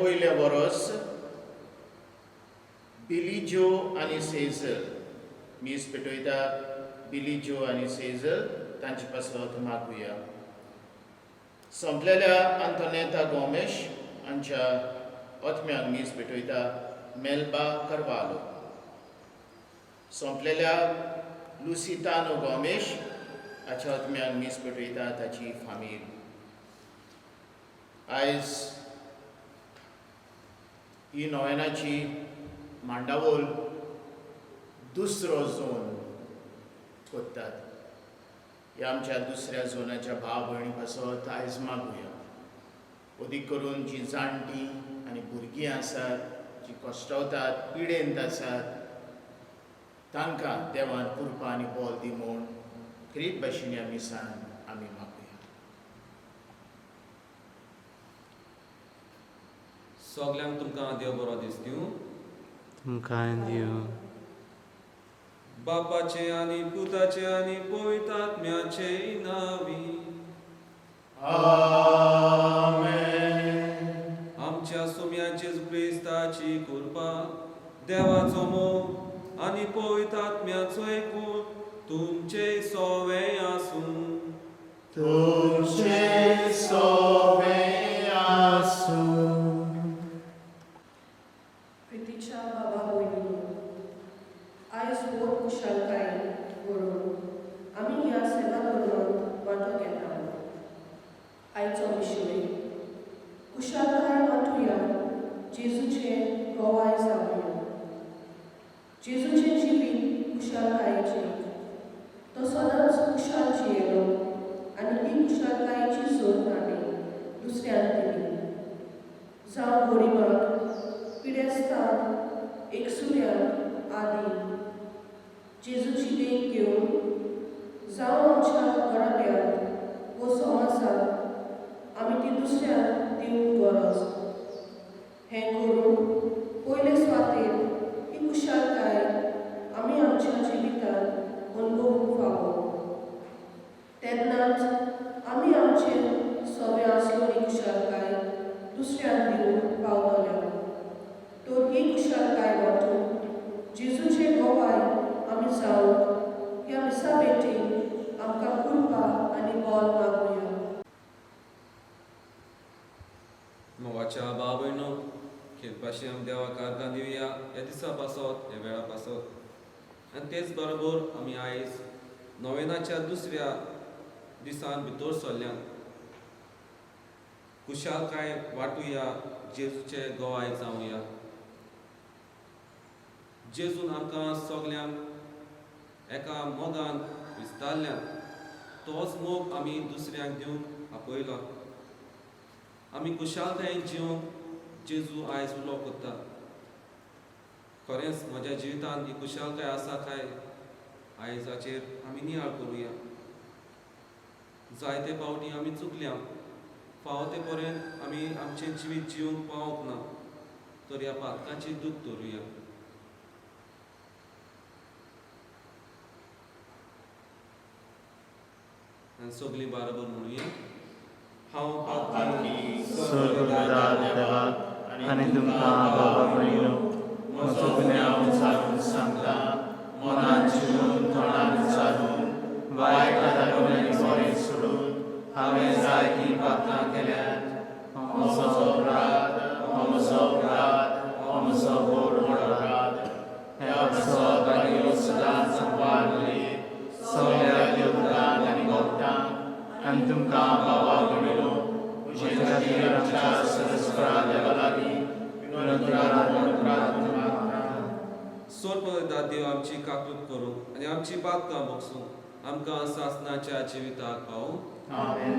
पयलें वरस बिली ज्यो आनी सेजल मीस पेटयता. बिली ज्यो आनी सेजल तांचे पासत मागुया. सोंपलेल्या आंतोनेता गोमेश हांच्या आत्म्याक मीस पेटयता मेल्बा करवालो. सोंपलेल्या लुसितानो गोमेश हाच्या आत्म्याक मीस पेटयता ताची फामील. आयज ही नोवेनाची मांडावळ दुसरो झोन कोत्तात. ह्या आमच्या दुसऱ्या झोनाच्या भाव भयणी पासत आयज मागुया. अदीक करून जी जाणटीं आनी भुरगीं आसात, जी कश्टवतात, पिडेंत आसात, तांकां देवान कृपा आनी बल दी म्हूण खेरीत भाशेन ह्या मिसान आमी मागुया. सगल्यांक तुमकां देव बरो दीस दिवं. तुमकां दिवं. बापाचे आनी पुताचे आनी पवित्र आत्म्याचे नांवी. आमेन. आमच्या सुम्या जेजू क्रिस्ताची कृपा, देवाचो मोग आनी पवित्र आत्म्याचो एकूण तुमचे सोवे आसूं. तुमचे सोवे आसूं. प्रितीच्या बाबा भयणीनो, आयज व्हड खुशालकायेन बरोवन आमी ह्या सेवा धर्मांत वांटो घेता. आयचो विशय खुशालकाय वांटुया, जेजूचे गोवाय जावया. जेजूचें जिवीत खुशालकायेचें. तो सदांच खुशाल जियेलो आनी ती खुशालकायेची जोड ताणें दुसऱ्यांक दिली. जावं गरिबांक, पिडेस्तांक, एकसुऱ्यांक आदी. जेजूची देख घेवन जावं आमच्या घराब्यांत वो समाजांत आमी ती दुसऱ्यांक दिवंक गरज. हें करूंक पयले सुवातेर ही खुशालकाय आमी आमच्या जिवितांत अनुभवूंक फावो. तेन्नाच आमी आमचे सगळे आसलोली खुशालकाय दुसऱ्यांक दिवंक पावतले. तर ही खुशालकाय वांटून जेजूचे गोवाय आमी जावंक ह्या मिसा भेटीन आमकां कृपा आनी बल मागुया. मोगाच्या भाव भयणो, खेळपाशी आमी देवाक आर्गां दिवया ह्या दिसा पासत, ह्या वेळा पासत. आनी तेच बरोबर आमी आयज नोवेनाच्या दुसऱ्या दिसान भितर सरल्यात. खुशालकाय वांटुया, जेजूचे गोवाय जावया. जेजून आमकां सगल्यांक एका मोगान विस्तारल्यान. तोच मोग आमी दुसऱ्यांक दिवंक आपयला. आमी खुशालकायेन जिवंक जेजू आयज उलो करता. खरेंच म्हज्या जिवितांत ही खुशालकाय आसा काय, आयज हाचेर आमी नियाळ करुया. जायते फावटी आमी चुकल्या, फावो ते पर्यंत आमी आमचें जिवीत जिवंक पावोंक ना, तर ह्या पातकाची दूख धरुया. आनी सगळीं बाराबर म्हणुया, हांव पातकी. स्वर्गदार देवाक आनी तुमकां बाबा भयणीनो म्हजो गुन्यांव जाणून सांगता. मनान चिंतून, तोंडान चालून, वायट आदारून आनी बरें सोडून हांवें जायतीं पातकां केल्यात. हो म्हजो अपराध, हो म्हजो अपराध, हो म्हजो व्हड अपराध. ह्या पासत बागेलो सदांच सांबाळले सगळ्या देवतांक आनी भक्तांक आनी तुमकां बाबा भयणीनो म्हजे खातीर आमच्या सरस्वरा देवा लागीं विनंती करात म्हूण प्रार्थना मागता. सोरपदा देव आमची काकूत करूं आनी आमची पातकां भोगसूं, आमकां सासनाच्या जिविताक पावूं. आमेन.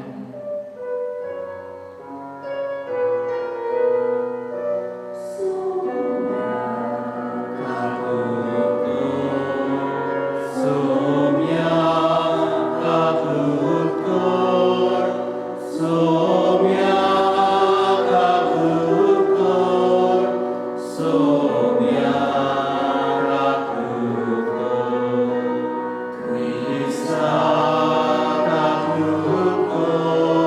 Somya kabutkor, Somya kabutkor, Somya kabutkor, Krista kabutkor.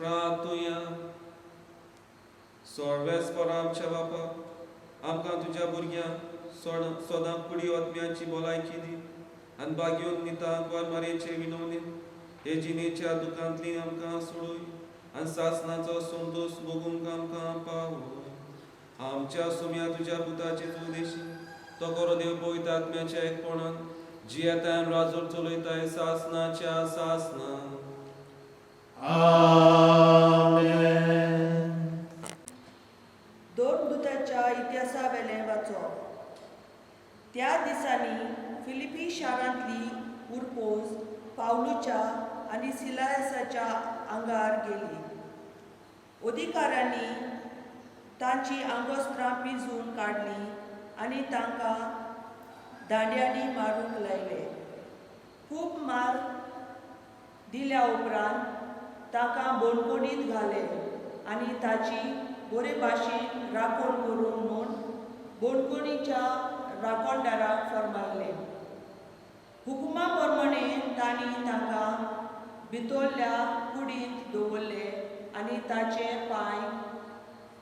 प्रार्थुया. सर्वेस्परा आमच्या बापा, आमकां तुज्या भुरग्यांक सदां कुडी आत्म्याची भलायकी दी आनी बागयोन नितांक वर मारयेचे विनवणीन हे जिणेच्या दुकांतली आमकां सोडय आनी सासणाचो संतोश भोगूंक आमकां पावय. आमच्या सुम्या तुज्या पुताचे उदेशी तो करो देव पवित्र आत्म्याच्या एकपणान जियेताय राजोर चलयताय सासनाच्या सासना. आमेन. दोन दुताच्या इतिहासावेलें वाचप. त्या दिसांनी फिलिपी शारांतली उरपोज पावलूच्या आनी सिलायसाच्या आंगार गेली. अधिकाऱ्यांनी तांची आंगवस्त्रां पिंजून काडलीं आनी तांकां दांड्यांनी मारूंक लायले. खूब मार दिल्या उपरांत तांकां बणकोणीत घाले आनी ताची बरे भाशेन राखण करूंक म्हूण बणकोणीच्या राखणदाराक फर्मायलें. हुकुमा प्रमाणे तांणी तांकां भितरल्या कुडींत दवरले आनी ताचे पांय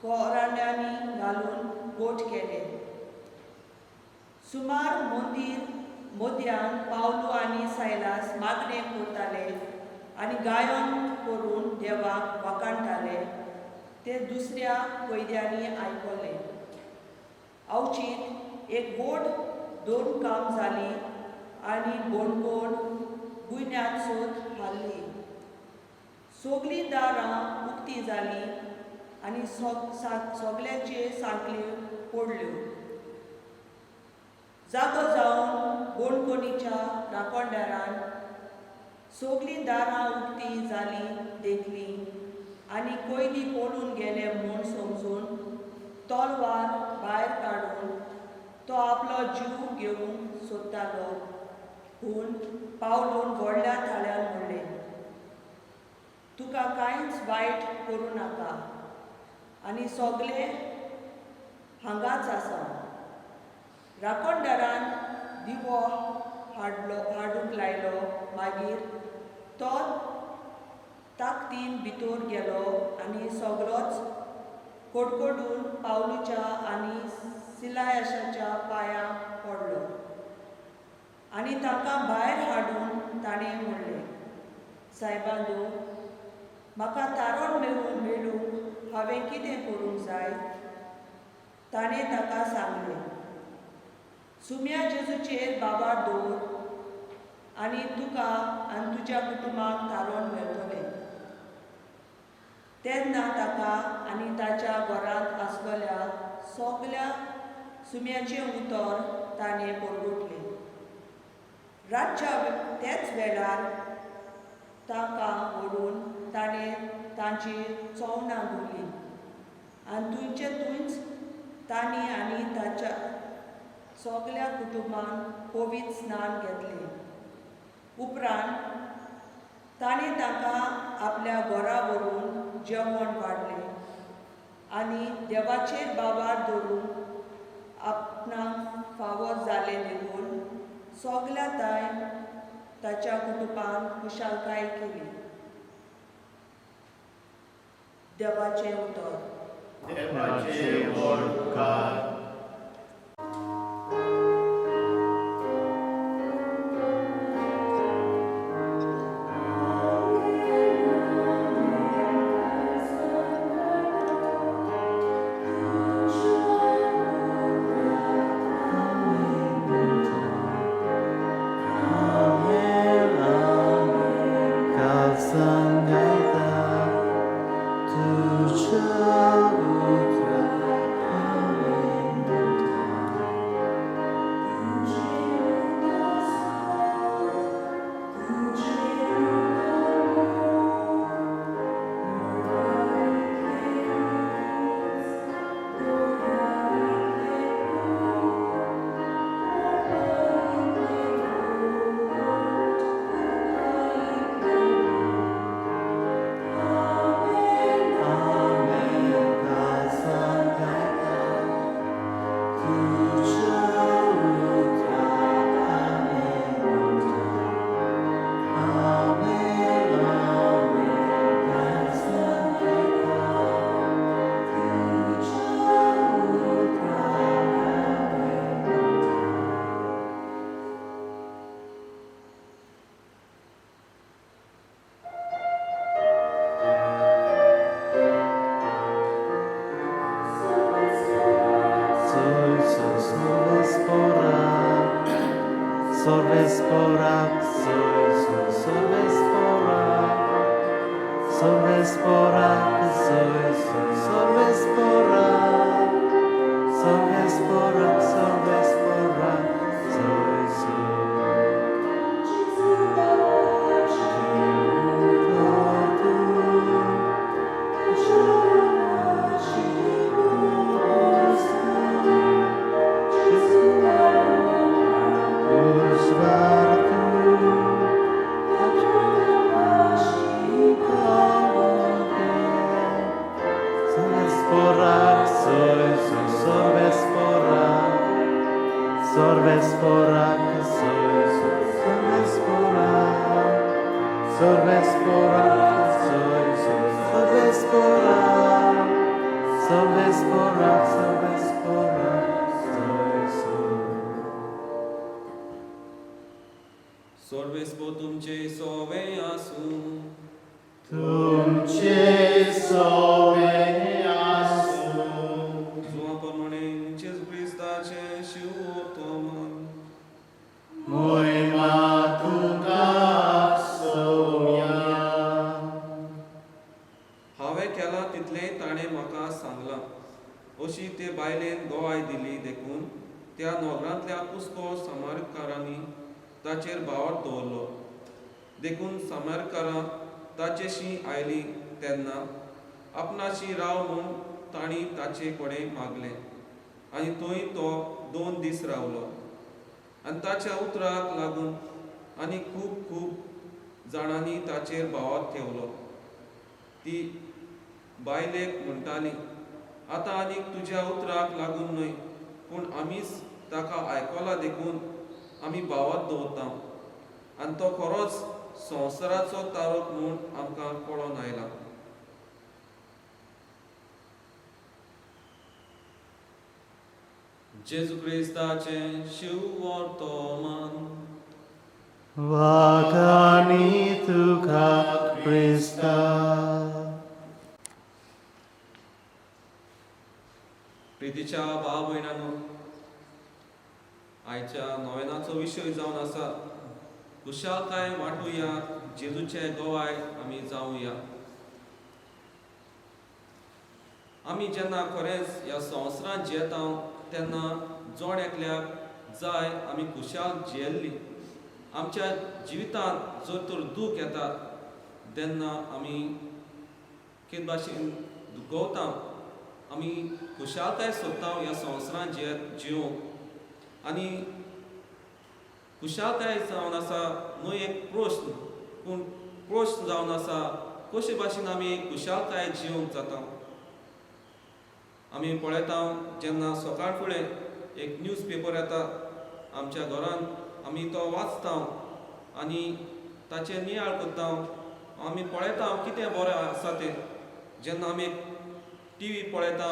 कोरांड्यांनी घालून गोठ केले. सुमार मंदीर मध्यान पावलू आनी सायलास मागणें करताले आनी गायन करून देवाक वाखाणटाले. ते दुसऱ्या कैद्यांनी आयकलें. अवचीत एक व्हड दोन काम जाली आनी बोणकोण गुन्यांत सोद हाडली. सगलीं दारां उक्तीं जालीं आनी सगल्यांचे सांखळी पडल्यो. जागो जावन बोणकोणीच्या राखणदारान सगलीं दारां उक्तीं जालीं देखलीं आनी कैदी पळून गेले म्हूण समजून तलवार भायर काडून तो आपलो जीव घेवंक सोदतालो. पूण पावलून व्हडल्या ताळ्यान म्हणलें, तुका कांयच वायट करूं नाका आनी सगलें हांगाच आसा. राखणदारान दिवो हाडूंक लायलो. मागीर तो ताकदीन भितर गेलो आनी सगलोच कडकडून पावलूच्या आनी सिलायशाच्या पांयां पडलो आनी तांकां भायर हाडून ताणें म्हणलें, सायबांदू, म्हाका तारण मेळूंक हांवें कितें करूंक जाय? ताणें ताका सांगलें, सुम्या जेजूचेर बाबार दवर आनी तुका आनी तुज्या कुटुंबाक तारण मेळटलें. तेन्ना ताका आनी ताच्या घरांत आसलेल्या सगल्या सुम्याचें उतर ताणें परगटलें. रातच्या त्याच वेळार तांकां व्हरून ताणें तांची चोवणां धुली आनी थंयचे थंयच तांणी आनी ताच्या सगल्या कुटुंबान पवित्र स्नान घेतलें. उपरांत ताणें तांकां आपल्या घरा व्हरून जेवण वाडलें आनी देवाचेर बाबार धरून आपणाक फावो जालें देखून सगल्या ताय ताच्या कुटुंबान खुशालकाय केली. देवाचें उतर. देवाचे व्हड उपकार. Amen, amen. सांगायता तुझ्या उतराक हांवें म्हणटा. Amen. Sorvespora, Sorvespora, Sorvespora, Sorvespora, सर्वेस्पो तुमचे सोवे आसूं. तुमचे सोवे आसूं. जुआ प्रमाणे जेजू क्रिस्ताचें शिवोत्तमन. मोहिमा तुका सोम्या. हांवें केलां तितलेंय ताणें म्हाका सांगलां अशी ते बायलेन गवाय दिली देखून त्या नगरांतल्या पुस्को समारकारांनी ताचेर भावार्थ दवरलो. देखून समारकारां ताचेशी आयलीं तेन्ना आपणाशी राव म्हूण तांणी ताचे कडेन मागलें आनी थंय तो 2 दीस रावलो. आनी ताच्या उतराक लागून आनी खूब खूब जाणांनी ताचेर भावार्थ ठेवलो. ती बायलेक म्हणटाली, आतां आनीक तुज्या उतराक लागून न्हय, पूण आमीच ताका आयकला देखून आमी भावार्थ दवरता आनी तो खरोच संवसाराचो तारक म्हूण आमकां कळोन आयला. जेजू क्रिस्ताचें शिववर्तमान. वाखाणी तुका क्रिस्ता. प्रितीच्या भाव भयणांनो, आयच्या नोवेनाचो विशय जावन आसा खुशालकाय वांटुया, जेजूचे गवाय आमी जावया. आमी जेन्ना खरेंच ह्या संवसारांत जियेता तेन्ना जण एकल्याक जाय आमी खुशाल जियेल्ली. आमच्या जिवितांत जर तर दूख येता तेन्ना आमी कितें भाशेन दुखवता, आमी खुशालकाय सोदता ह्या संवसारांत जियोवंक. आनी खुशालकाय जावन आसा न्हय एक प्रश्न, पूण प्रश्न जावन आसा कशे भाशेन आमी खुशालकाय जियोवंक जाता. आमी पळयता जेन्ना सकाळ फुडें एक न्यूज पेपर येता आमच्या घरांत, आमी तो वाचता आनी ताचेर नियाळ करता, आमी पळयता कितें बरें आसा तें. जेन्ना आमी टी व्ही पळयता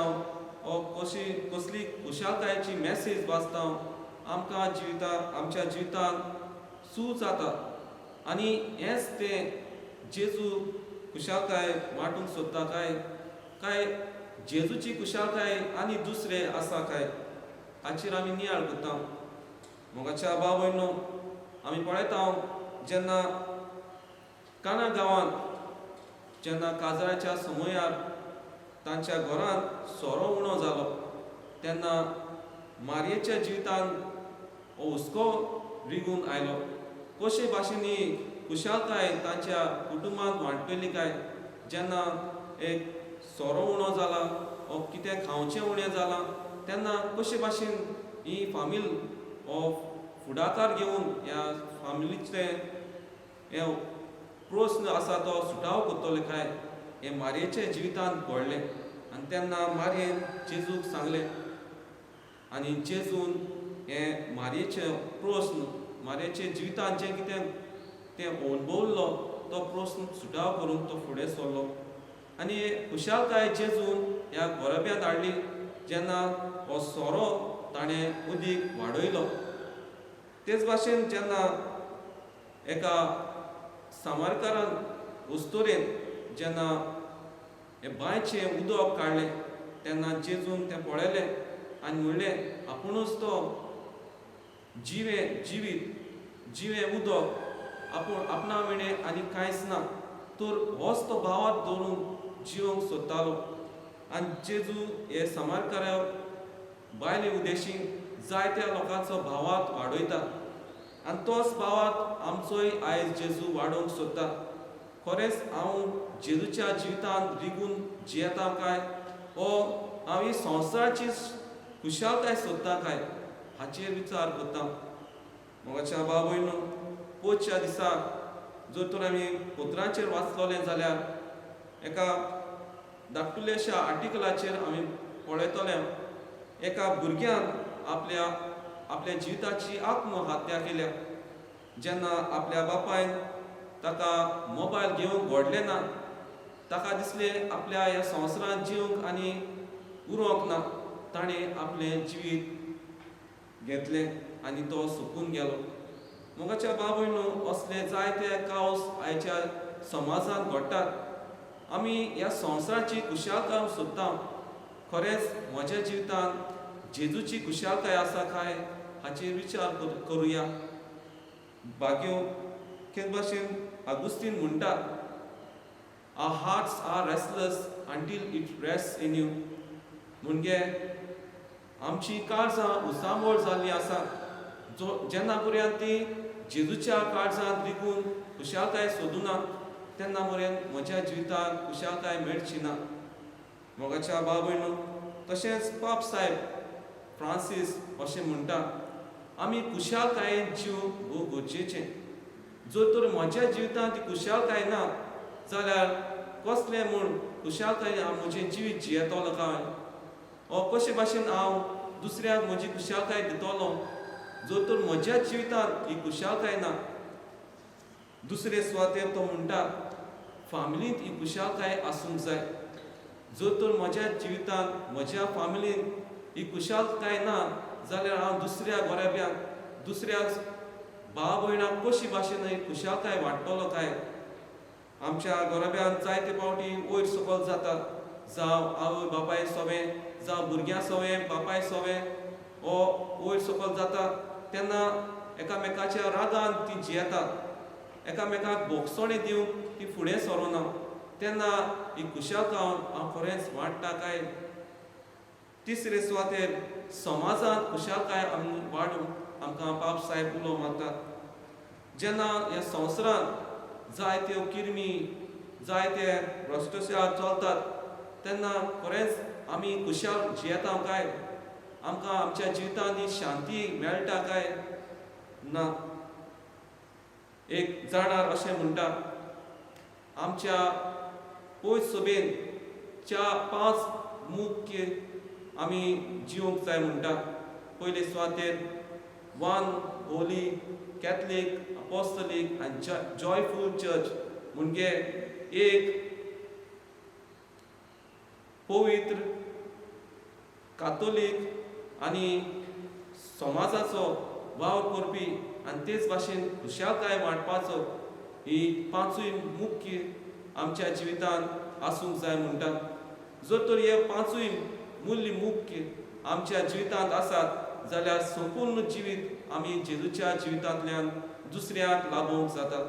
ओ कशी कसली खुशालकायेची मॅसेज वाचता, आमकां जिविता आमच्या जिवितांत सूज जाता. आनी हेंच तें जेजू खुशालकाय वांटूंक सोदता काय, काय जेजूची खुशालकाय आनी दुसरे आसा काय, हाचेर आमी नियाळ करता. मोगाच्या भाव भयणो, आमी पळयता जेन्ना काना गांवांत जेन्ना काजराच्या समयार तांच्या घरांत सोरो उणो जालो तेन्ना मारयेच्या जिवितांत हो हुस्को रिगून आयलो. कशे भाशेन ही खुशालकाय तांच्या कुटुंबांत वांट्टली काय, जेन्ना एक सोरो उणो जाला वो कितें खावचें उणें जालां तेन्ना कशे भाशेन ही फामील हो फुडाकार घेवन ह्या फामिलीचें हे प्रस्न आसा तो सुटावो करतले काय, हें मारयेच्या जिवितांत घडलें. आनी तेन्ना मारयेन जेजूक सांगलें आनी जेजून हें मारयेचें प्रस्न, मारयेच्या जिवितांत जें कितें तें अणभवल्लो तो प्रस्न सुटावो करून तो फुडें सरलो. आनी खुशालकाय जेजून ह्या गोरब्यांत हाडली जेन्ना हो सोरो ताणें उदीक वाडयलो. तेच भाशेन जेन्ना एका सामारकारान उस्तोरेन जेन्ना हें बांयचें उदक काडलें तेन्ना जेजून तें पळयलें आनी म्हणलें, आपुणूच तो जिवें जिवीत, जिवें उदक, आपूण आपणा विणें आनी कांयच ना. तर होच तो भावार्थ दवरून जिवंक सोदतालो. आनी जेजू हे समारकार्या बायले उद्देशी जायत्या लोकांचो भावार्थ वाडयता आनी तोच भावार्थ आमचोय आयज जेजू वाडोवंक सोदता. खरेंच हांव जेजूच्या जिवितांत रिगून जियेता काय ओ हांव ही संवसाराची खुशालकाय सोदता काय हाचेर विचार करता. मोगाच्या बाबयनो, पोचच्या दिसा जर तर आमी पत्रांचेर वाचतले जाल्यार एका धाकटुल्याशा आर्टिकलाचेर आमी पळयतले, एका भुरग्यान आपल्या आपल्या जिविताची आत्महत्या केल्या. जेन्ना आपल्या बापायन ताका मोबायल घेवंक घडलें ना, ताका दिसलें आपल्या ह्या संवसारांत जिवंक आनी उरोंक ना, ताणें आपलें जिवीत घेतलें आनी तो सोंपून गेलो. मोगाच्या बाबयनो, असले जायते कावस आयच्या समाजांत घडटात. आमी ह्या संवसाराची खुशालकाय सोदता. खरेंच म्हज्या जिवितांत जेजूची खुशालकाय आसा काय हाचेर विचार करुया. बाग्यो केन्ना भाशेन आगुस्तीन म्हणटा, Our hearts are restless until it rests in you. म्हणजे आमची काळजां उसांबळ जाल्लीं आसा, जो जेन्ना पर्यंत ती जेजूच्या काळजांत रिगून खुशालकाय सोदुना तेन्ना पर्यंत म्हज्या जिवितांत खुशालकाय मेळची ना. मोगाच्या बाबयनो, तशेंच पाप साहेब फ्रांसीस अशें म्हणटा, आमी खुशालकायेन जिवंक भोव गरजेचें. जर तर म्हज्या जिवितांत ती खुशालकाय ना जाल्यार कसलें म्हूण खुशालकायेन हांव म्हजें जिवीत जियेतलो काय, ओ कशे भाशेन हांव दुसऱ्याक म्हजी खुशालकाय दितलो जर तर म्हज्या जिवितांत ही खुशालकाय ना. दुसरे सुवातेर तो म्हणटा, फामिलींत ही खुशालकाय आसूंक जाय. जर तर म्हज्या जिवितांत म्हज्या फामिलींत ही खुशालकाय ना जाल्यार हांव दुसऱ्या गोरेब्यांक, दुसऱ्या भाव भयणाक कशी भाशेन ही खुशालकाय वाडटलो काय. आमच्या गोरब्यांत जायते फावटी वयर सकयल जाता, जावं आवय बापाय सोवें, जावं भुरग्यां सोवें, बापाय सोवें, हो वयर सकयल जाता तेन्ना एकामेकाच्या रागान ती जियेतात, एकामेकाक भोगसणें दिवंक ती फुडें सरोना, तेन्ना ही खुशालकाय हांव खरेंच वाडटा काय. तिसरे सुवातेर समाजांत खुशालकाय आमी वाडूंक आमकां बाब साहेब उलो मारतात. जेन्ना ह्या संवसारांत जायत्यो किरमी, जायते भ्रश्टाचार चलतात तेन्ना खरेंच आमी खुशाल जियेता काय, आमकां आमच्या जिवितांत ही शांती मेळटा काय ना. एक जाणार अशें म्हणटा, आमच्या पयस सभेन 4-5 मुख्य आमी जिवंक जाय म्हणटा. पयले सुवातेर वन होली कॅथलीक अपोस्तलीक आनी जॉयफूल चर्च, म्हणजे एक पवित्र कातोलीक आनी समाजाचो वावर करपी आनी तेच भाशेन खुशालकाय वांटपाचो, ही पांचूय मुख्य आमच्या जिवितांत आसूंक जाय म्हणटा. जर तर हे पांचूय मूल्य मुख्य आमच्या जिवितांत आसात जाल्यार संपूर्ण जिवीत आमी जेजूच्या जिवितांतल्यान दुसऱ्याक लाभोवंक जाता.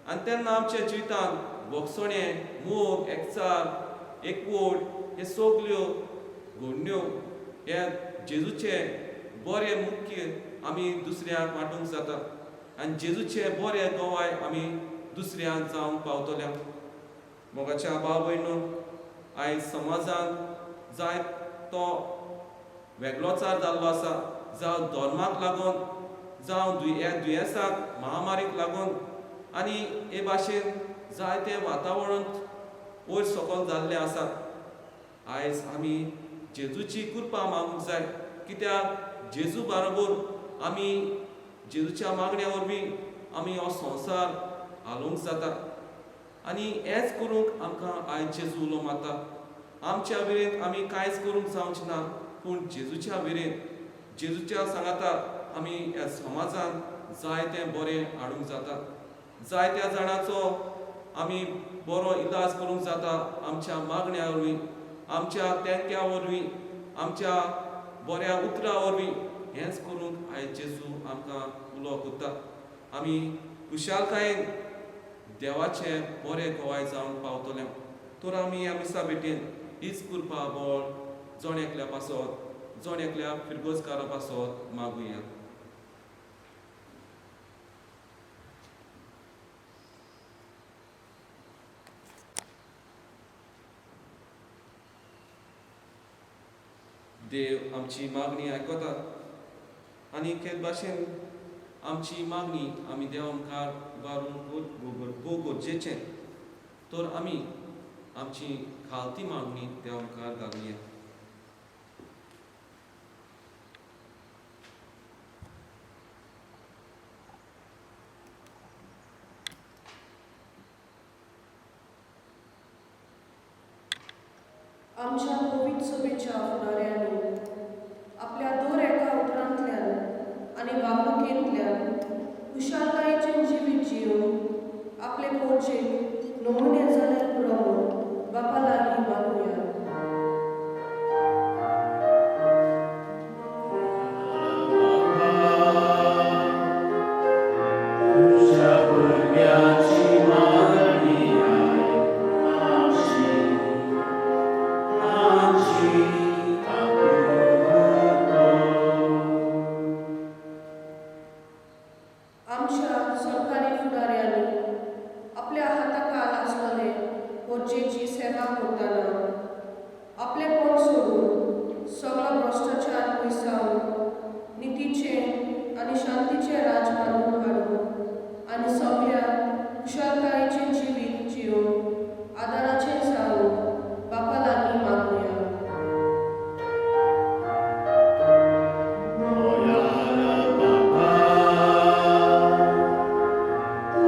आनी तेन्ना आमच्या जिवितांत भोगसणें, मोग, एकचार, एकवट हे सगल्यो घडण्यो हे जेजूचे बरे मुख्य आमी दुसऱ्याक वांटूंक जाता आनी जेजूचे बरे गवाय आमी दुसऱ्याक जावंक पावतल्या. मोगाच्या भाव भयणो, आयज समाजांत जाय तो वेगळोचार जाल्लो आसा, जावं धर्माक लागून, जावं ह्या दुयेंसाक, महामारीक लागून, आनी हे भाशेन जायते वातावरण वयर सकयल जाल्लें आसा. आयज आमी जेजूची कृपा मागूंक जाय, कित्याक जेजू बरोबर आमी जेजूच्या मागण्या वरवीं आमी हो संवसार हालोवंक जाता. आनी हेंच करूंक आमकां आयज जेजू उलो मारता. आमच्या विरेंत आमी कांयच करूंक जावचें ना, पूण जेजूच्या विरेंत, जेजूच्या सांगाता आमी ह्या समाजांत जायतें बरें हाडूंक जाता. जायत्या जाणांचो आमी बरो इलाज करूंक जाता आमच्या मागण्या वरवीं, आमच्या तेंक्या वरवीं, आमच्या बऱ्या उतरां वरवीं. हेंच करूंक आयज जेजू आमकां उलो करता. आमी खुशालकायेन देवाचे बरे गोवाय जावंक पावतले. तर आमी ह्या मिसा भेटेन हीच कृपा बळ जण एकल्या पासत, जण एकल्या फिरगोजकारा पासत मागुया. देव आमची मागणी आयकता आनी तेच भाशेन आमची मागणी आमी देवा मुखार उबारून भोव गरजेचें. तर आमी आमची खालती मागणी देवा मुखार घालुया. आमच्या पवित्र सभेच्या फुडाऱ्यांनी आपल्या दर एका उतरांतल्यान आनी वागणुकेंतल्यान खुशालकायेचें जिवीत जियोवन आपले पोरचेक नमुने जाल्यार पुरो म्हूण बापा लागीं मागुया. तुझ्या भुरग्याची मागणी आमची आमची आमच्या सरकारी फुडाऱ्यांनी आपल्या हाताखाल आसलेले पोरचेची सेवा करतना आपलेपण सोडून सगळो भ्रश्टाचार पयसावन नितीचें आनी शांतीचें राज बांदून काडून आनी सगळ्या खुशालकायेचें जिवीत जियोवन आदाराचें जावन बापा लागीं मागुया.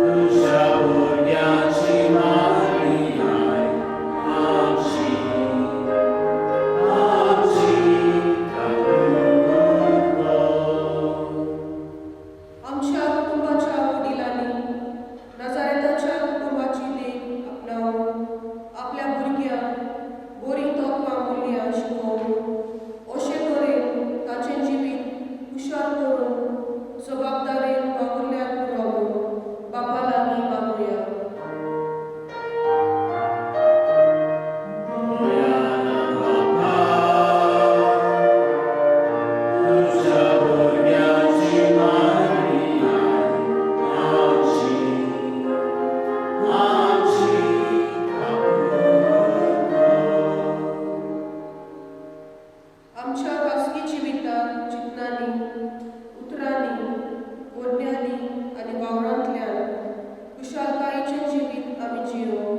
तुझ्या भुरग्याची मागणी आमची आमची आमच्या कुटुंबाच्या वडिलांनी नजारेताच्या कुटुंबाची देख आपणावन आपल्या भुरग्यांक बरीं तत्वां मुल्यां शिकोवन अशे तरेन ताचें जिवीत हुशार करून जबाबदारेन वावुरल्यार पुरो म्हूण बापा लागीं मागुया. तुझ्या भुरग्याची मागणी आमची आमची आमच्या खासगी जिवितांत चिंतनांनी, उतरांनी, बोलण्यांनी आनी वावरांतल्यान खुशालकायेचें जिवीत आमी जियोवन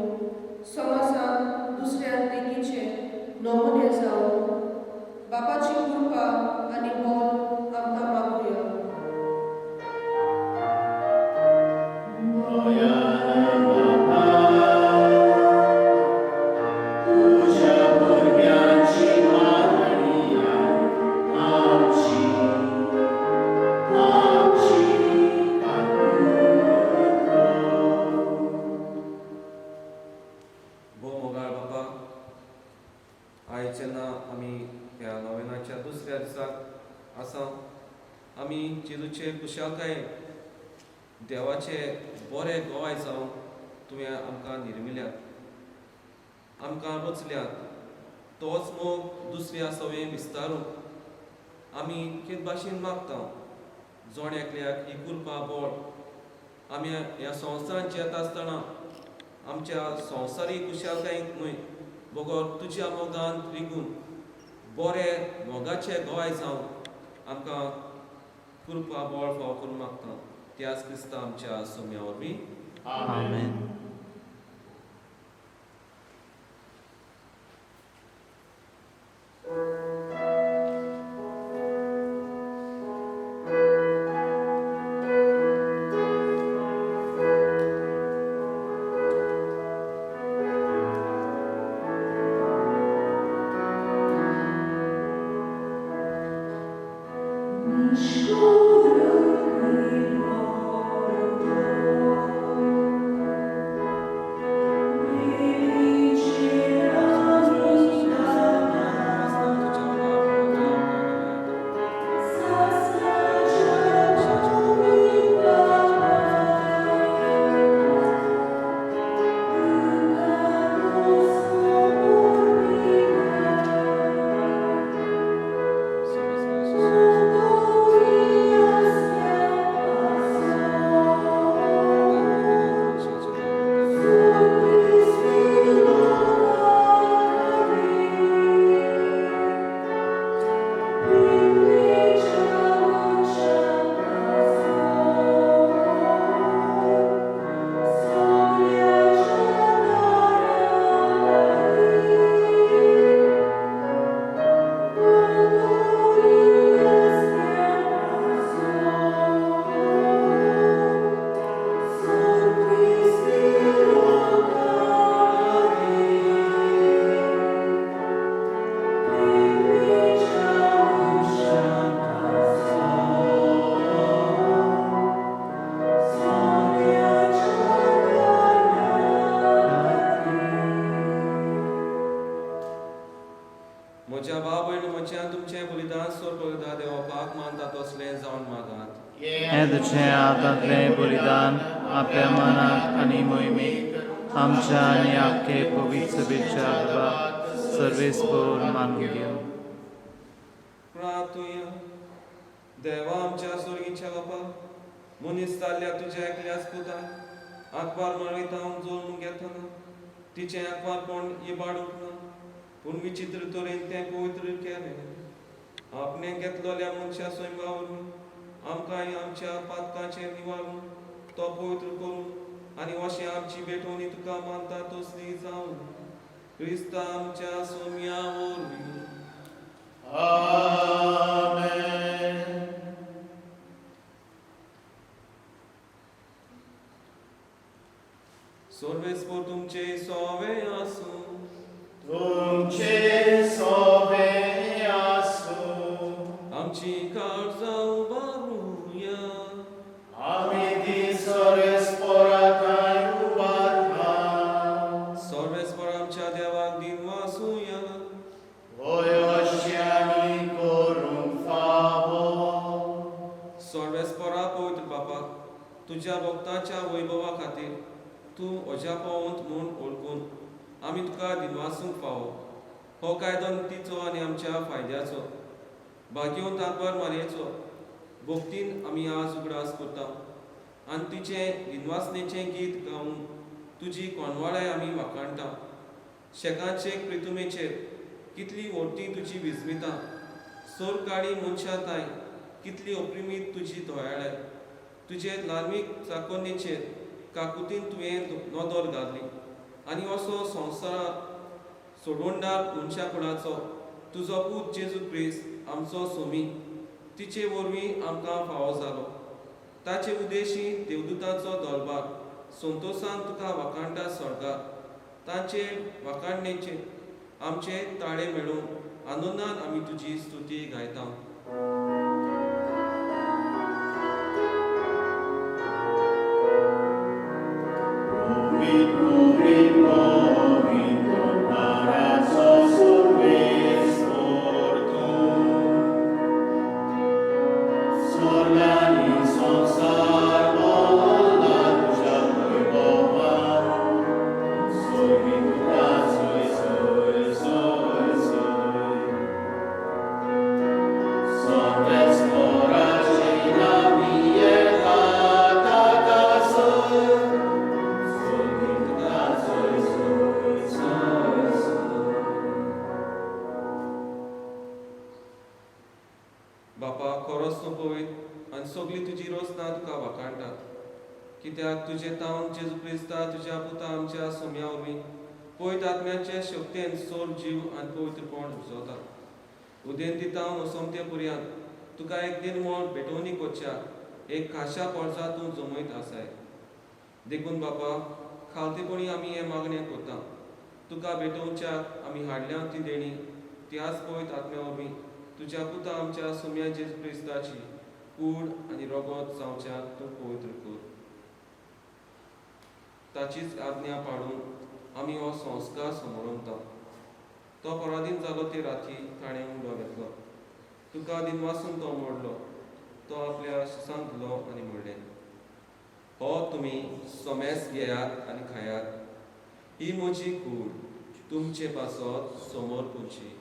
समाजांत दुसऱ्यांक देखीचे नमुने जावन बापाची कृपा आनी बळ आमकां मागुया. तुझ्या भुरग्याची मागणी आमची आमची भोव मोगाळ बापा, आयज जेन्ना आमी ह्या नोवेनाच्या दुसऱ्या दिसाक आसा, आमी जेजूचे खुशालकायेन देवाचे बरे गोवाय जावन तुवें आमकां निर्मिल्यात, आमकां रचल्यात. तोच मोग दुसऱ्या सवे विस्तारून आमी कितें भाशेन मागता जण एकल्याक ही कृपा बळ आमी ह्या संवसारांत जियेता आसतना आमच्या संवसारीक खुशालकायेक न्हय बगर तुज्या मोगान रिगून बरे मोगाचे गोवाय जावन आमकां कृपा बळ फाव करून मागता. त्याच क्रिस्ता आमच्या सोम्या वरवीं. आमेन. Nishkuru म्हज्या भाव भयण म्हज्या तुमचें बलिदान सोर देवा मानता तसलें जावन मागात. हें तुजें हातांतलें बलिदान आपल्या मनाक आनी मोहिमेक आमच्या आनी आख्खे पवित्र सभेच्या दबाक सर्वेस्पोर मानून घेवं. प्रार्थुया. देवा आमच्या सोर्गीच्या बापा, मनीस जाल्ल्या तुज्या एकल्याच पुतान आंकवार मरयता जोडून घेतना तिचें आंकवारपण इबाडूंक ना, पूण विचित्र तरेन तें पवित्र केलें. आपणें घेतलेल्या मनशा सैमा वरवीं आमकांय आमच्या पातकांचें निवारून तो पवित्र करून आनी अशें आमची भेटवणी तुका मानता तसली जावन क्रिस्ता आमच्या सोम्या वरवीं. आमेन. सर्वेस्पोर तुमचे सोवे आसूं. तुमचे सोबे आसूं. आमची काळजां उबारुया. आमी ती सर्वेस्पोराकाय उबारता. सर्वेस्पोर आमच्या देवाक दिनवासुया. होय अशें आमी करूंक फावो. सर्वेस्पोरा पवित्र बापा, तुज्या भक्ताच्या वैभवा खातीर तूं अजापवंत म्हूण वळखून आमी तुका दिनवासूंक फावो. हो कायदो तिचो आनी आमच्या फायद्याचो भाग्यवंत आंकवार मारयेचो भक्तीन आमी आज उगडास करता आनी तिचें दिनवासनेचें गीत गावन तुजी कोणवाळाय आमी वाखाणटा. शेकाचे प्रितुमेचेर कितली व्हडटी तुजी विस्मिता, सोर काळी मनशां ताय कितली अप्रिमीत तुजी दयाळाय. तुजे ल्हानवीक चाकोन्नेचेर काकुतीन तुवें नदर घातली आनी असो संवसारांत सोडवणदार मनशा कुळाचो तुजो पूत जेजू क्रिस्त आमचो सोमी तिचे वरवीं आमकां फावो जालो. ताचे उदेशी देवदूतांचो दरबार संतोसान तुका वाखाणटा स्वर्गार. तांचे वाखाणणेचे आमचे ताळे मेळून आनंदान आमी तुजी स्तुती गायता. बापा खरोच तूं पवित्र आनी सगळी तुजी रचना तुका वाखाणटात, कित्याक तुजें तावन जेजू क्रिस्ता तुज्या पुता आमच्या सोम्या वरवीं पवित्र आत्म्याचे शक्तेन सोर जीव आनी पवित्रपण उपजवता. उदेंती तावन असमते पर्यंत तुका एक निर्मळ भेटवणी करच्या एक खाशा पोरसा तूं जमयत आसाय. देखून बापा खालतेपणी आमी हें मागणें करता, तुका भेटोवच्याक आमी हाडल्या ती देणी त्याच पवित्र आत्म्या वरवीं तुज्या पुता आमच्या सोम्या जेजू क्रिस्ताची कूड आनी रगत जावच्याक तूं पवित्र कर. ताचीच आज्ञा पाळून आमी हो संस्कार समरमता. तो पराधीन जालो ते राती ताणें उंडो घेतलो, तुका दिनवासून तो मोडलो, तो आपल्या शिसांक दिलो आनी म्हणलें, हो तुमी सोमेस घेयात आनी खायात, ही म्हजी कूड तुमचे पासत समोर पुरची.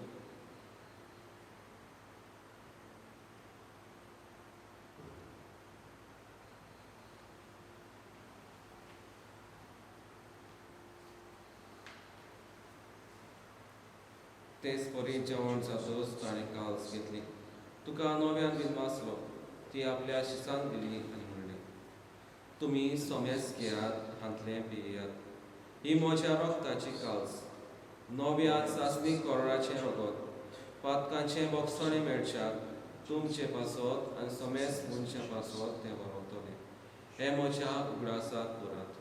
तेच परी जेवण जातच ताणें काल्स घेतली, तुका नव्यान दिनवासलो, ती आपल्या शिसांक दिली आनी म्हणलें, तुमी सोमेस घेयात हांतलें पियात, ही म्हज्या रक्ताची काल्स, नव्या चांचणी कोरडाचें रगत, पातकांचें बोगसणें मेळच्याक तुमचे पासत आनी सोमेस मनशां पासत तें बरोवतलें. हें म्हज्या उगडासाक करात.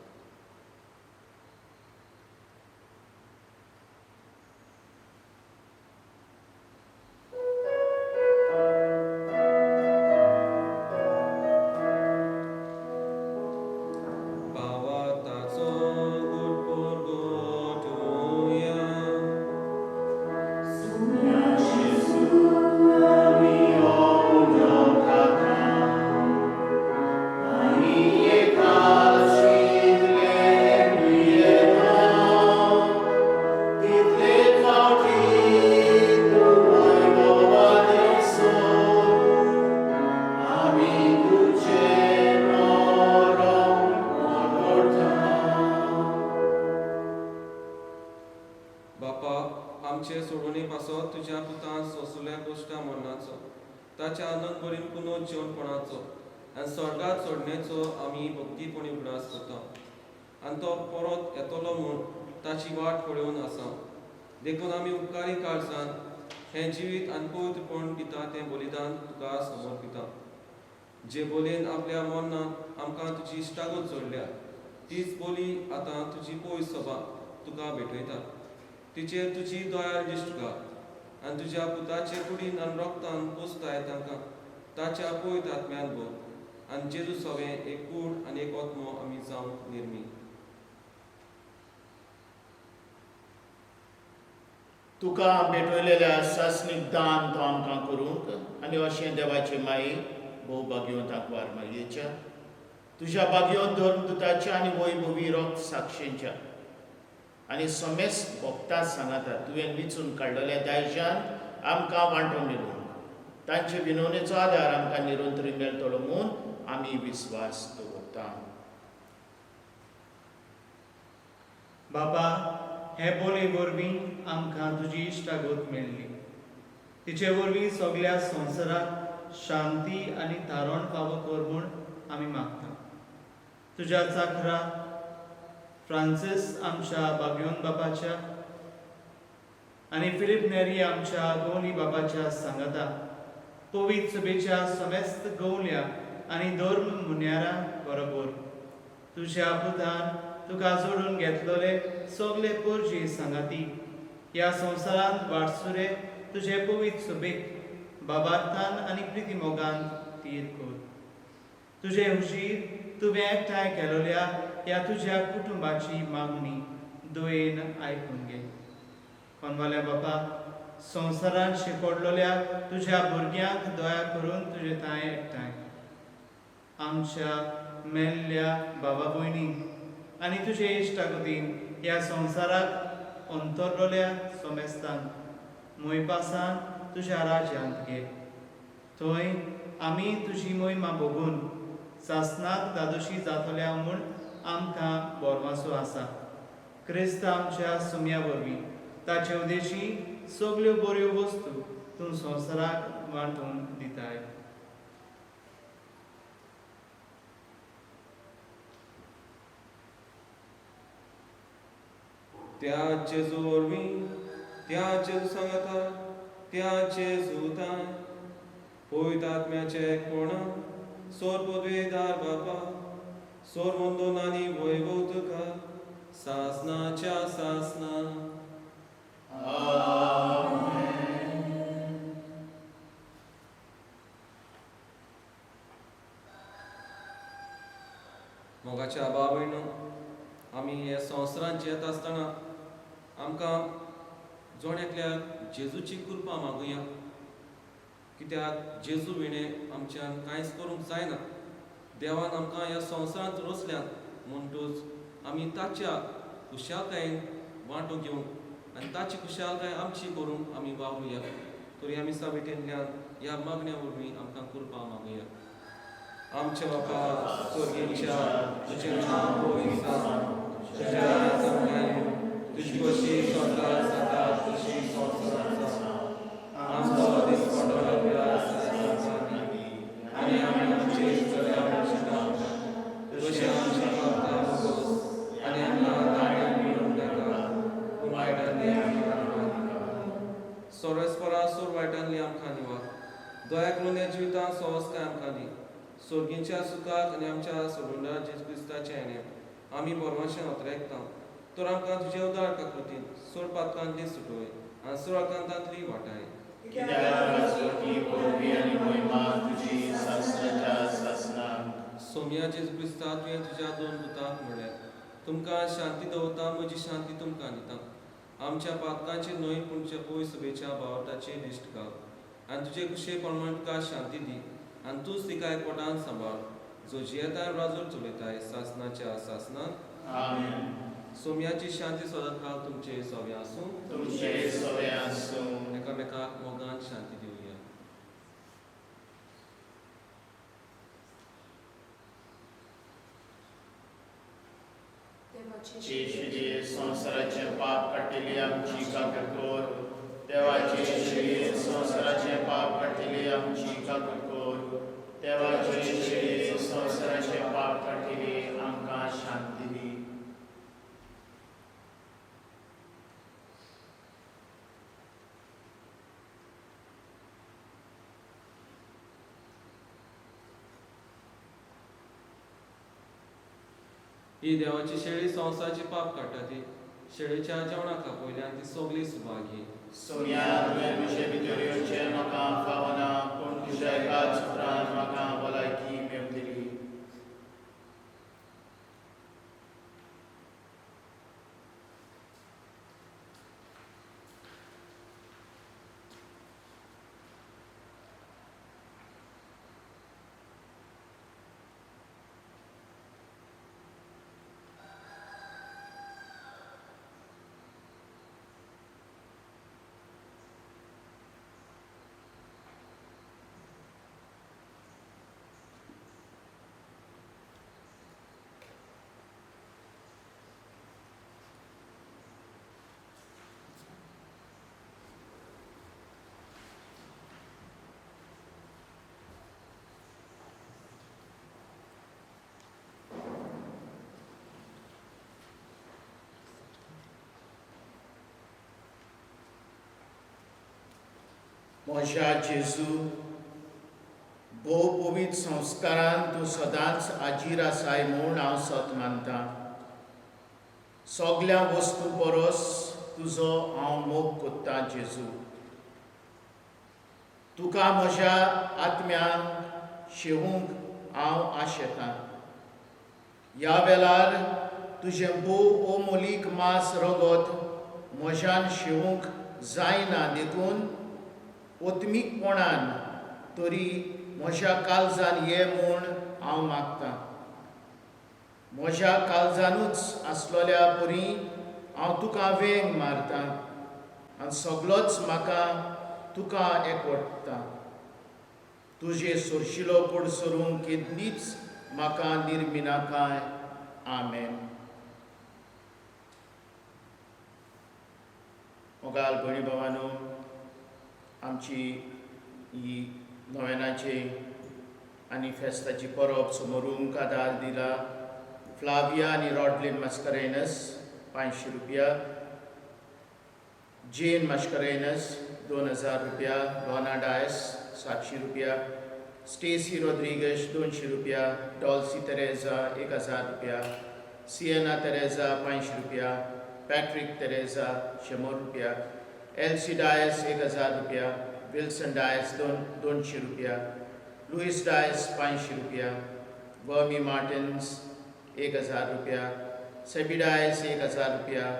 बापा आमचे सोडोवणे पासत तुज्या पुतान सोंसुल्या कोश्टा मरणाचो ताच्या आनंद बरीन पुनोज जेवणपणाचो आनी स्वर्गात सोडण्याचो आमी भक्तीपणी उगडास करता आनी तो परत येतलो म्हूण ताची वाट पळोवन आसा. देखून आमी उपकारी काळजान हें जिवीत आनी पवित्रपण दिता तें बलिदान तुका समर्पिता. जे बोलयेन आपल्या मरणान आमकां तुजी इश्टागत जोडल्या तीच बोली आतां तुजी पवित्र सभा तुका भेटयता. तिचेर तुजी दयाळ दिश्ट घाल आनी तुज्या पुताचे कुडीन आनी रोगतान पोसताय तांकां ताच्या पवित्र आत्म्यान भर आनी जेजू सवें एक कूड आनी एक आत्मो आमी जावंक निर्मी. तुका भेटवलेल्या सासणीक दान तो आमकां करूंक आनी अशें देवाचे माई भोव भाग्योंत आंकवार मारयेच्या तुज्या भाग्योंत धर्मदुताच्या आनी वैभवी रोग साक्षींच्या आनी समेस भोगता सांगाता तुवें विचून काडलेल्या दायज्यान आमकां वांटून दिलो तांचे विनवणेचो आदार आमकां निरंतर मेळटलो म्हूण आमी विस्वास दवरता. बाबा हे बोली वरवीं आमकां तुजी इश्टागत मेळ्ळी. तिचे वरवीं सगल्या संवसाराक शांती आनी थारण फावो कर म्हूण आमी मागता. तुज्या चाखरा फ्रांसीस आमच्या बाग्योन बाबाच्या आनी फिलीप नेरी आमच्या गवली बाबाच्या सांगाता पवित्र सभेच्या समेस्त गवल्या आनी धर्म मुन्यारा बरोबर तुज्या पुतान तुका जोडून घेतलोले सगले पोरजी सांगाती ह्या संवसारांत वाटसुरे तुजे पवित्र सभेक बाबार्थान आनी प्रिती मोगान तीर कर. तुजे हुशीर तुवें एकठांय केलोल्या ह्या तुज्या कुटुंबाची मागणी दयेन आयकून घे. कोनवाल्या बापा संवसारांत शिंपडलोल्या तुज्या भुरग्यांक दया करून तुजे थांय एकठांय आमच्या मेल्ल्या बाबा भयणींक आनी तुजे इश्टागतीन ह्या संवसाराक अंतरलोल्या सोमेस्तांक मोयपासान तुज्या राज्यांत घे. थंय आमी तुजी मोहिमा भोगून सासनाक दादोशी जातल्या म्हूण आमकां बोरवासो आसा. क्रिस्त आमच्या सुम्या वरवीं ताचे उदेशी सगल्यो बऱ्यो वस्तू तूं संवसाराक वांटून दिताय. त्या जेजू वरवीं त्या जेजू सांगाता त्या जेजू तांय पवित्र आत्म्याचे कोण सोर पदवेदार बापा सोर वंदोन आनी वैभव तुका सासनाच्या सासना. मोगाच्या बाबयनो आमी हे संवसारांत जियेत आसतना आमकां जण एकल्याक जेजूची कृपा मागुया. कित्याक जेजू विणें आमच्यान कांयच करूंक जायना. देवान आमकां ह्या संवसारांत रचल्यात म्हणटूच आमी ताच्या खुशालकायेन वांटो घेवंक आनी ताची खुशालकाय आमची करूंक आमी वावरुया. तर ह्या मिसा भेटेंतल्यान ह्या मागण्या वरवीं आमकां कृपा मागुया. आमच्या बापा स्वर्गीच्या तुजें नांव पवित्र जावं, तुजें राज्य येवं, तुजी खोशी स्वर्गात जाता तशी संवसारांत जावं. आमचो दिसपडो ग्रास आमकां दी आनी आमी आमचे चल्या मनशां तशें आमच्या पापा भोगोस आनी आमकां दाड्यान मेळूंक नाका पूण वायटांतली आमकां निवार. सोरसपरा सोर वायटांतली आमकां निवार. दया करून ह्या जिवितांत सोंसकाय आमकां दी. सोर्गींच्या सुखाक आनी आमच्या सोडून जेजू क्रिस्ताच्या येण्या आमी बरवाशें ओतरेकता तर आमकां तुजे उदार काकृतीन सोड पातकांतली सुटोय आनी सोड आकांतांतली वाटाय. सोम्या जेजू क्रिस्ता तुवें तुज्या दोन पुतांक म्हणलें तुमकां शांती दवरता म्हजी शांती तुमकां दिता. आमच्या पातकांचे न्हय पूण तुज्या पवित्र सभेच्या भावार्थाचे दिश्ट घाल आनी तुजे कुशे प्रमाण तुका शांती दी आनी तूंच तिका एकवटान सांबाळ जो जियेताय राजूर चलयताय सासनाच्या सासनान. सोम्याची शांती सदांकाळ तुमचे सवे आसूं. तुमचे सवे आसूं. एकामेकाक मोगान शांती दिवया. शिये संवसाराचें पाप काडटली आमची काकूट कर. देवाचे शिये संवसाराचें पाप काडटली आमची काकूट कर. देवाचे शिये संवसाराचें पाप काडटली आमकां शांती दी. ही देवाची शेळी संवसाराची पाप काडटा ती शेळीच्या जेवणाक आपयल्यान ती सगळी सुभागी. सोनिया, तुवें म्हजे भितर येवचें म्हाका फावना, पूण तुज्या एकाच उतरान म्हाका भलायकी मेवतली. म्हज्या जेजू, भोव पवित्र संस्कारान तूं सदांच आजीर आसाय म्हूण हांव सत मानतां. सगल्या वस्तू परस तुजो हांव मोग कोत्तां जेजू. तुका म्हज्या आत्म्यांक शेवूंक हांव आशेतां. ह्या वेळार तुजें भोव अमोलीक मांस रगत म्हज्यान शेवूंक जायना, देखून ओत्मीकपणान तरी म्हज्या काळजान ये म्हूण हांव मागतां. म्हज्या काळजानूच आसलोल्या परी हांव तुका वेंग मारतां आनी सगलोच म्हाका तुका एकवटता. तुजे सोरशिलो कोड सरूंक केन्नीच म्हाका निर्मिनाकाय. आमेन. मोगाल भयणी भावानो, आमची ही नोवेनाची आनी फेस्ताची परब समोरूंक आदार दिला फ्लाविया आनी रॉडलीन मास्करेनस 500 रुपया, जेन मास्करेनस 2000 रुपया, रोना डायस 700 रुपया, स्टेसी रोद्रिगश 200 रुपया, डॉल्सी तेरेजा 1000 रुपया, सिएना तेरेजा 500 रुपया, पॅट्रिक तेरेजा 100 रुपया, एल्सी डायस 1000 रुपया, विल्सन डायस 200 रुपया, लुईस डायस 500 रुपया, वर्मी मार्टिन्स 1000 रुपया, सेबी डायस 1000 रुपया,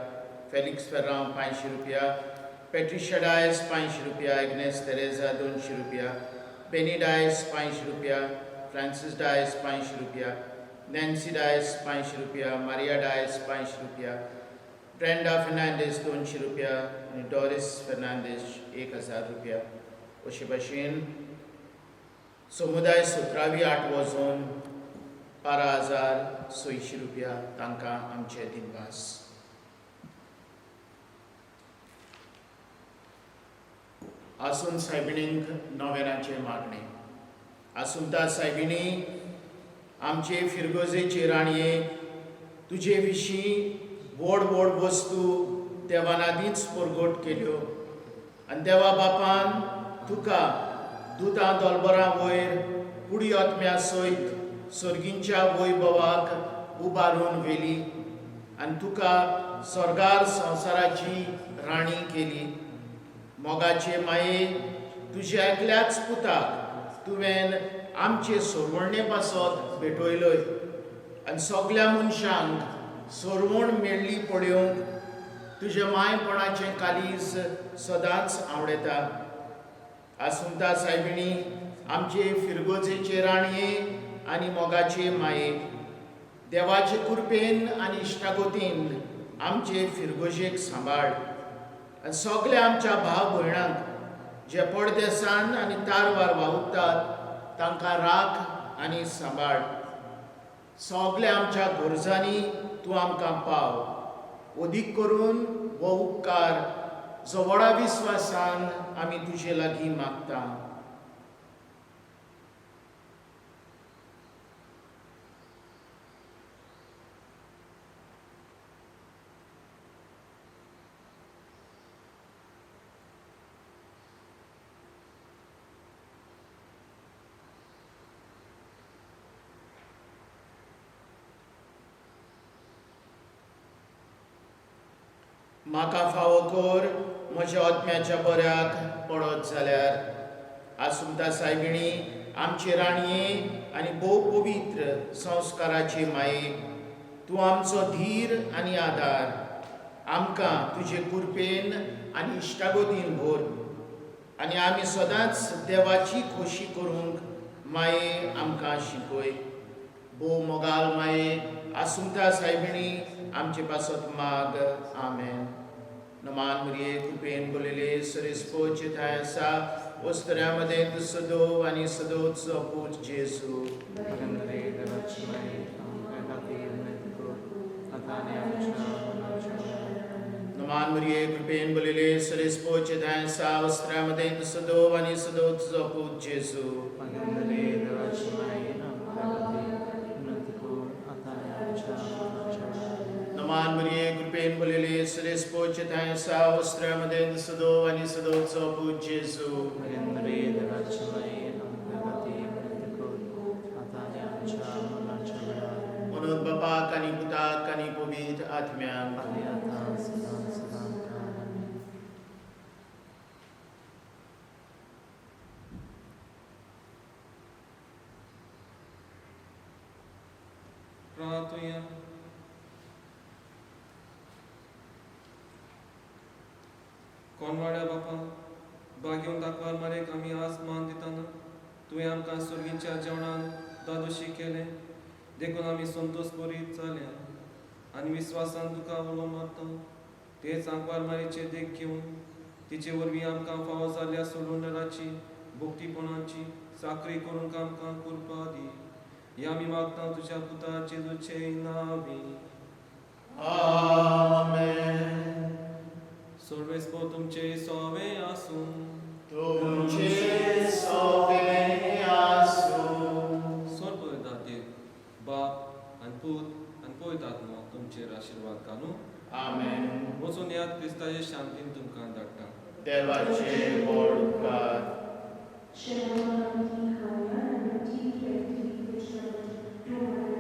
फेलिक्स फेर्रांव 500 रुपया, पेट्रिशा डायस 500 रुपया, एग्नेस तेरेजा 200 रुपया, बेनी डायस 500 रुपया, फ्रांसीस डायस 500 रुपया, नॅन्सी डायस 500 रुपया, मारिया डायस 500 रुपया, ब्रेंडा फेर्नांडीस 200 रुपया आनी डॉरीस फेर्नांडीस 1000 रुपया. अशे भाशेन समुदाय 17वी 8वो झोन 12600 रुपया तांकां आमचे दिनवास. आसून सायबिणींक नोवेनाचें मागणें. आसुंता सायबिणी, आमचे फिरगोजेचे राणये, तुजे विशीं व्हड व्हड वस्तू देवान आदींच परगट केल्यो आनी देवा बापान तुका दुतां दोलबरां वयर कुडी आत्म्या सयत सर्गींच्या वैभवाक उबारून व्हेली आनी तुका स्वर्गार संवसाराची राणी केली. मोगाचे माये, तुज्या एकल्याच पुताक तुवें आमचे सोरवणे पासत भेटयलोय आनी सगल्या मनशांक सोरवण मेळ्ळी पळोवंक तुजें मायपणाचें कालीज सदांच आवडटा. आसुंता सायबिणी, आमचे फिरगोजेचे राणये आनी मोगाचे माये, देवाचे कृपेन आनी इश्टागोतीन आमचे फिरगोजेक सांबाळ आनी सगल्या आमच्या भाव भयणांक जे पडदेसान आनी तारवार वावुरतात तांकां राख आनी सांबाळ. सगल्या आमच्या गरजांनी तूं आमकां पाव. अदीक करून हो उपकार जो व्हडा विस्वासान आमी तुजे लागीं मागता. म्हाका फावो कर म्हज्या आत्म्याच्या बऱ्याक पडत जाल्यार आसुमता सायबिणी आमचे राणये आनी भोव पवित्र संस्काराचे माये, तूं आमचो धीर आनी आदार. आमकां तुजे कृपेन आनी इश्टागतीन भर आनी आमी सदांच देवाची खोशी करूंक माये आमकां शिकय. भोव मोगाल माये आसुमता सायबिणी आमचे पासत माग. आमेन. नमान मरिये, कृपेन बोलले सरेस्पोचे ठांय आसा, वस्तऱ्या मदें तूं सदोव आनी सदोवचो पूत जेजू. मरिये देवाची माई, आमकां खातीर विनंती कर, आतां आनी आमच्या मरणाच्या वेळार. आमेन. नमान मरिये, कृपेन बोलले सरेस्पोचे ठांय आसा, वस्त्रा मदें तूं सदोव आनी सदोवचो पूत जेजू. मरिये देवाची माई, आमकां खातीर विनंती कर, आतां आनी आमच्या मरणाच्या वेळार. आमेन. नमान मरिये, कृपेन बोलले सरेस्पोचे ठांय आसा, वस्त्रा मदें तूं सदोव आनी सदोवचो पूत जेजू. मरिये देवाची माई, आमकां खातीर विनंती कर, आतां आनी आमच्या मरणाच्या वेळार. आमेन. म्हणून बापाक आनी पुताक आनी पवित्र आत्म्याक. आनी आतां सदां सदां काळ. आमेन. प्रार्थुया. कोणवाड्या बापा, भाग्योन दाखवार मारेक आमी आज मान दितना तुवें आमकां सुर्गींच्या जेवणान दादोशी केलें, देखून आमी संतोश बरीत जाल्या आनी विस्वासान तुका उलो मारता. तेच आंकवार मारीचे देख घेवन तिचे वरवीं आमकां फावो जाल्ल्या सोडूनराची भोक्तीपणाची चाकरी करूंक आमकां कृपा दी. हे आमी मागता तुज्या पुता जेजूचे नांवी. आमेन. सर्वेस्पो तुमचे सोवे आसूं. तुमचे सोवे आसूं. सर्व दाते बाप आनी पूत आनी पवित्र आत्मो तुमचेर आशिर्वाद घालूं. आमेन. वचून याद क्रिस्ताचे शांतीन तुमकां धाडटा. देवाचे व्हड उपकार. Number T20, page number 2.